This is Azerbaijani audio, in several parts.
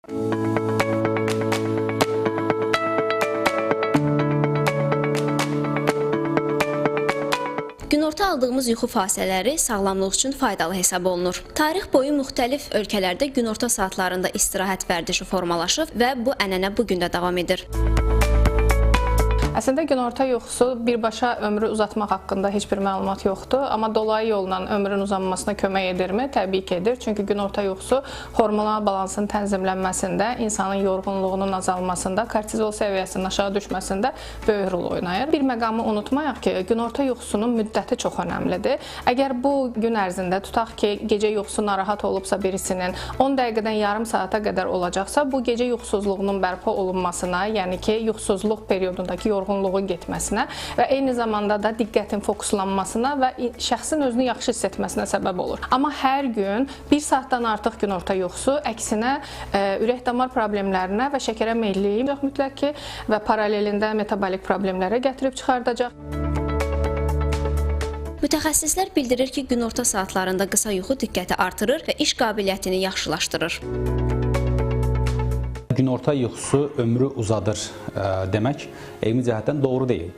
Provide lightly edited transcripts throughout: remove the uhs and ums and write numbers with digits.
Günorta aldığımız yuxu fasilələri sağlamlıq üçün faydalı hesab olunur. Tarix boyu müxtəlif ölkələrdə günorta saatlarında istirahət vərdişi formalaşıb və bu ənənə bu gün də davam edir. Əslində günorta yuxusu birbaşa ömrü uzatmaq haqqında heç bir məlumat yoxdur, amma dolayı yolla ömrün uzanmasına kömək edirmi? Təbii ki edir. Çünki günorta yuxusu hormonal balansın tənzimlənməsində, insanın yorğunluğunun azalmasında, kortizol səviyyəsinin aşağı düşməsində böyük rol oynayır. Bir məqamı unutmayaq ki, günorta yuxusunun müddəti çox önəmlidir. Əgər bu gün ərzində tutaq ki, gecə yuxusu narahat olubsa birisinin 10 dəqiqədən yarım saata qədər olacaqsa, bu gecə yuxusuzluğunun bərpa olunmasına, yəni ki, yuxusuzluq periodundakı yorğunluğun getməsinə və eyni zamanda da diqqətin fokuslanmasına və şəxsin özünü yaxşı hiss etməsinə səbəb olur. Amma hər gün 1 saatdan artıq günorta yuxusu əksinə ürək-damar problemlərinə və şəkərə meyilliyi yox mütləq ki və paralelində metabolik problemlərə gətirib çıxardacaq. Mütəxəssislər bildirir ki, günorta saatlarında qısa yuxu diqqəti artırır və iş qabiliyyətini yaxşılaşdırır. Günorta yuxusu ömrü uzadır demək elmi cəhətdən doğru deyil.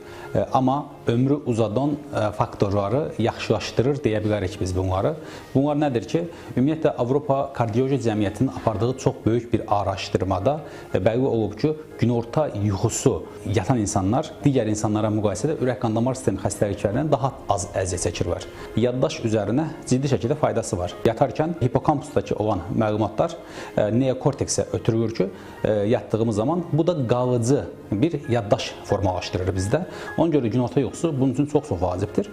Amma ömrü uzadan faktorları yaxşılaşdırır deyə bilərik biz bunları. Bunlar nədir ki, ümumiyyətlə Avropa Kardiologiya Cəmiyyətinin apardığı çox böyük bir araşdırmada bəlli olub ki, günorta yuxusu yatan insanlar digər insanlara müqayisədə ürək-qan damar sistemi xəstəliklərindən daha az əziyyət çəkirlər. Yaddaş üzərinə ciddi şəkildə faydası var. Yatarkən hipokampusdakı olan məlumatlar neokorteksə ötürülür ki, yatdığımız zaman bu da qalıcı bir yaddaş formalaşdırır bizdə. Ona görə günorta yuxusu bunun üçün çox-çox vacibdir.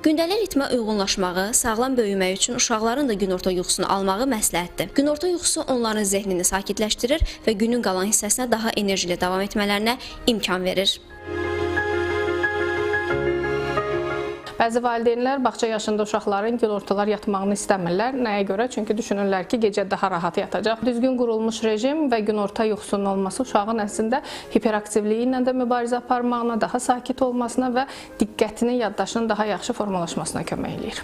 Gündəlik ritmə uyğunlaşmağı, sağlam böyümək üçün uşaqların da günorta yuxusunu almağı məsləhətdir. Günorta yuxusu onların zehnini sakitləşdirir və günün qalan hissəsinə daha enerjili davam etmələrinə imkan verir. Bəzi valideynlər bağça yaşında uşaqların günortalar yatmağını istəmirlər. Nəyə görə? Çünki düşünürlər ki, gecə daha rahat yatacaq. Düzgün qurulmuş rejim və günorta yuxusunun olması uşağın əslində hiperaktivliyi ilə də mübarizə aparmağına, daha sakit olmasına və diqqətinin, yaddaşının daha yaxşı formalaşmasına kömək eləyir.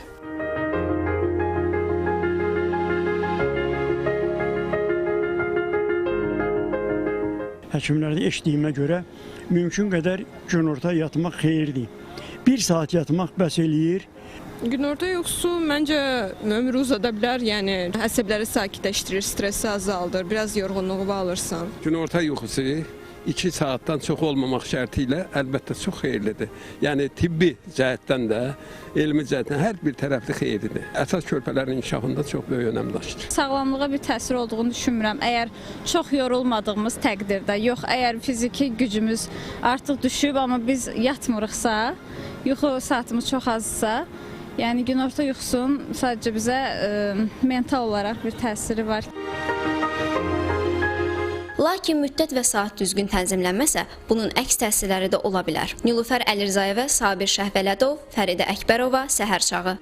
Həkimlərdə eşitdiyimə görə mümkün qədər günorta yatmaq xeyirdir. 1 saat yatmaq bəs eləyir. Günorta yuxusu məncə ömrü uzada bilər, yəni əsəbləri sakitləşdirir, stresi azaldır, biraz yorğunluğu alırsan. Günorta yuxusu 2 saatdan çox olmamaq şərti ilə əlbəttə çox xeyirlidir. Yəni tibbi cəhətdən də, elmi cəhətdən hər bir tərəfli xeyirlidir. Əsas körpələrin inkişafında çox böyük önəm daşıyır. Sağlamlığa bir təsir olduğunu düşünmürəm. Əgər çox yorulmadığımız təqdirdə, yox, əgər fiziki gücümüz artıq düşüb, amma biz yatmırıqsa, yuxu saatımız çox azsa, yəni günorta yuxusunun sadəcə bizə mental olaraq bir təsiri var. Lakin müddət və saat düzgün tənzimlənməsə, bunun əks təsirləri də ola bilər. Nilufər Əlirzayeva, Sabir Şəhvələdov, Fəridə Əkbərova, Səhər Çağı.